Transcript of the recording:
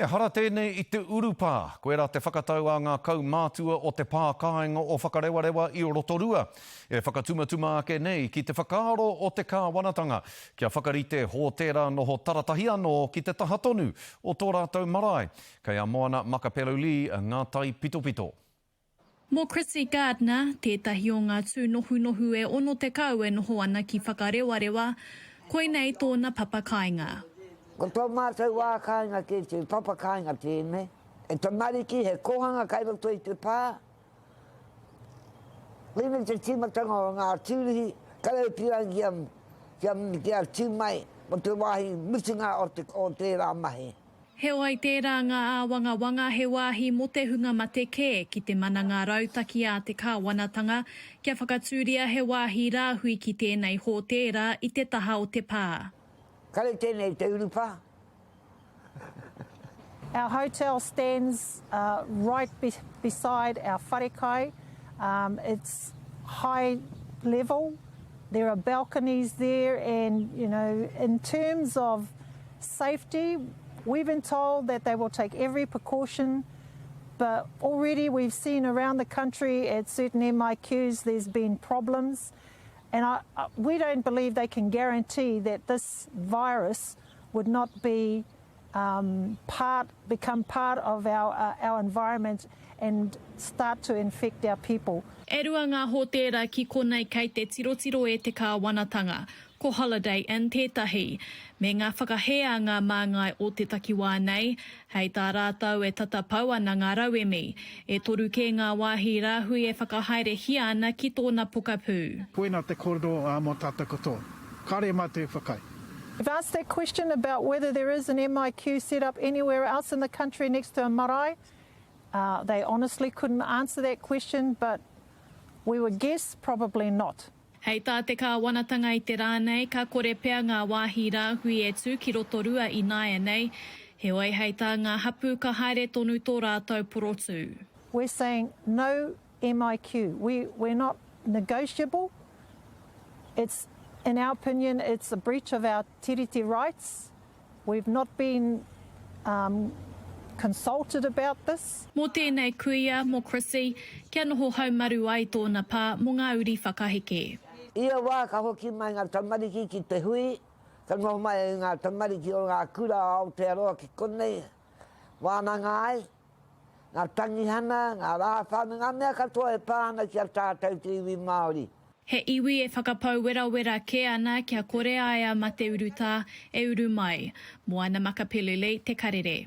Ehara tēnei i te urupā, koirā te whakatau a ngā kaumātua o te pā kāinga o Whakarewarewa i Rotorua, e whakatumatuma ake nei ki te whakaaro o te kāwanatanga kia whakarite hōtēra noho taratahi anō ki te taha tonu o tō rātou marae. Kei a Moana Makapelu Lee ngā taipitopito. Mō Chrissy Gardner, tētahi o ngā tūnohunohu e 60 e noho ana ki Whakarewarewa, koinei tōna papa kāinga. Ko tō mātou wā kāinga kē te papa kāinga tēnei. He tamariki, he kōhanga kai roto i te pā. Koinei te tīmatanga o ngā tūruhi karaipirangi kia, kia, kia tū mai mo te wāhi mutunga o, te, o tērā mahi. Heoi tērā ngā āwangawanga he wāhi mō te hunga mate kē ki te mana ngā rautaki a te kāwanatanga kia whakatūria he wāhi rāhui ki tēnei hōtēra i te taha o te pā. Kare tēnei te urupā. Our hotel stands right beside our wharekai, it's high level, there are balconies there and you know in terms of Safety, we've been told that they will take every precaution, but already we've seen around the country at certain MIQs there's been problems, and I, we don't believe they can guarantee that this virus would not be um, part, become part of our, uh, our environment and start to infect our people. E rua ngā hōtēra ki konei kei te tirotiro e te kāwanatanga. Ko Holiday Inn tētahi, me ngā whakahē a ngā māngai o te takiwā nei, hei tā rātou e tata pau ana ngā rauemi. E toru kē ngā wāhi rāhui e whakahaerehia ana ki tōna pokapū. Koina te korero mo tatou katoa. Kare matou e whakaae. We've asked that question about whether there is an MIQ set up anywhere else in the country next to a marae. They honestly couldn't answer that question, but we would guess probably not. Hei tā te kāwanatanga i te rā nei, ka kore pea ngā wāhi rāhui e tū ki Rotorua ināianei, heoi hei tā ngā hapū ka haere tonu tō rātou porotū. We're saying no MIQ, we, we're not negotiable, it's, in our opinion, it's a breach of our Tiriti rights, We've not been um consulted about this. Mō tēnei kuia, mō Chrissy, kia noho haumaru ai tōna pā mō ngā uri whakaheke. Ia wā ka hoki mai ngā tamariki ki te hui, ka noho mai ngā tamariki o ngā kura o Aotearoa ki konei, wānanga ai, ngā tangihana, ngā rā whānau, ngā mea katoa e pā ana ki a tātou te iwi Māori. He iwi e whakapau werawera kē ana kia kore ai a mate urutā e uru mai. Moana Makapelele te karere.